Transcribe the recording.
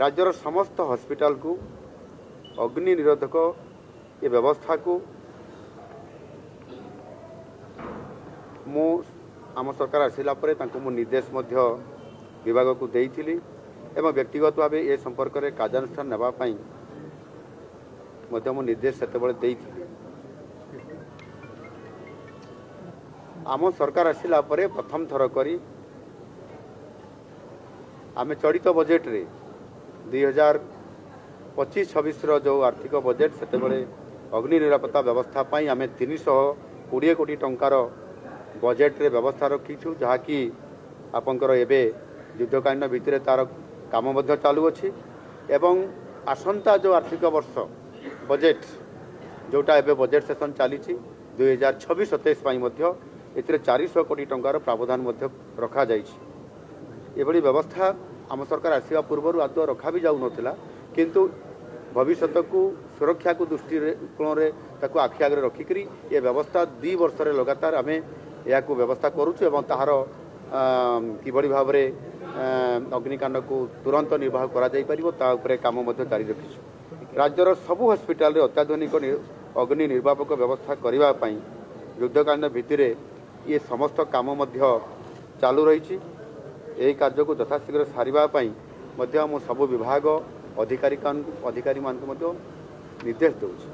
ରାଜ୍ୟର ସମସ୍ତ ହସ୍ପିଟାଲକୁ ଅଗ୍ନି ନିରୋଧକ ଏ ବ୍ୟବସ୍ଥାକୁ ମୁଁ ଆମ ସରକାର ଆସିଲା ପରେ ତାଙ୍କୁ ମୁଁ ନିର୍ଦ୍ଦେଶ ମଧ୍ୟ ବିଭାଗକୁ ଦେଇଥିଲି ଏବଂ ବ୍ୟକ୍ତିଗତ ଭାବେ ଏ ସମ୍ପର୍କରେ କାର୍ଯ୍ୟାନୁଷ୍ଠାନ ନେବା ପାଇଁ ମଧ୍ୟ ମୁଁ ନିର୍ଦ୍ଦେଶ ସେତେବେଳେ ଦେଇଥିଲି। ଆମ ସରକାର ଆସିଲା ପରେ ପ୍ରଥମ ଥର କରି ଆମେ ଚଳିତ ବଜେଟ୍ରେ 2025-26ର ଯେଉଁ ଆର୍ଥିକ ବଜେଟ୍, ସେତେବେଳେ ଅଗ୍ନି ନିରାପତ୍ତା ବ୍ୟବସ୍ଥା ପାଇଁ ଆମେ 320 କୋଟି ଟଙ୍କାର ବଜେଟ୍ରେ ବ୍ୟବସ୍ଥା ରଖିଛୁ, ଯାହାକି ଆପଣଙ୍କର ଏବେ ଯୁଦ୍ଧକାଳୀନ ଭିତ୍ତିରେ ତା'ର କାମ ମଧ୍ୟ ଚାଲୁଅଛି। ଏବଂ ଆସନ୍ତା ଯେଉଁ ଆର୍ଥିକ ବର୍ଷ ବଜେଟ୍, ଯେଉଁଟା ଏବେ ବଜେଟ୍ ସେସନ୍ ଚାଲିଛି, 2026-27 ପାଇଁ ମଧ୍ୟ ଏଥିରେ 400 କୋଟି ଟଙ୍କାର ପ୍ରାବଧାନ ମଧ୍ୟ ରଖାଯାଇଛି। ଏଭଳି ବ୍ୟବସ୍ଥା ଆମ ସରକାର ଆସିବା ପୂର୍ବରୁ ଆଦୌ ରଖା ବି ଯାଉନଥିଲା, କିନ୍ତୁ ଭବିଷ୍ୟତକୁ ସୁରକ୍ଷାକୁ ଦୃଷ୍ଟିରେ କୋଣରେ ତାକୁ ଆଖି ଆଗରେ ରଖିକରି ଏ ବ୍ୟବସ୍ଥା 2 ବର୍ଷରେ ଲଗାତାର ଆମେ ଏହାକୁ ବ୍ୟବସ୍ଥା କରୁଛୁ ଏବଂ ତାହାର କିଭଳି ଭାବରେ ଅଗ୍ନିକାଣ୍ଡକୁ ତୁରନ୍ତ ନିର୍ବାହ କରାଯାଇପାରିବ ତା ଉପରେ କାମ ମଧ୍ୟ ଜାରି ରଖିଛୁ। ରାଜ୍ୟର ସବୁ ହସ୍ପିଟାଲରେ ଅତ୍ୟାଧୁନିକ ଅଗ୍ନି ନିର୍ବାପକ ବ୍ୟବସ୍ଥା କରିବା ପାଇଁ ଯୁଦ୍ଧକାଳୀନ ଭିତ୍ତିରେ ଇଏ ସମସ୍ତ କାମ ମଧ୍ୟ ଚାଲୁ ରହିଛି। ଏହି କାର୍ଯ୍ୟକୁ ଯଥାଶୀଘ୍ର ସାରିବା ପାଇଁ ମଧ୍ୟ ମୁଁ ସବୁ ବିଭାଗ ଅଧିକାରୀମାନଙ୍କୁ ମଧ୍ୟ ନିର୍ଦ୍ଦେଶ ଦେଉଛି।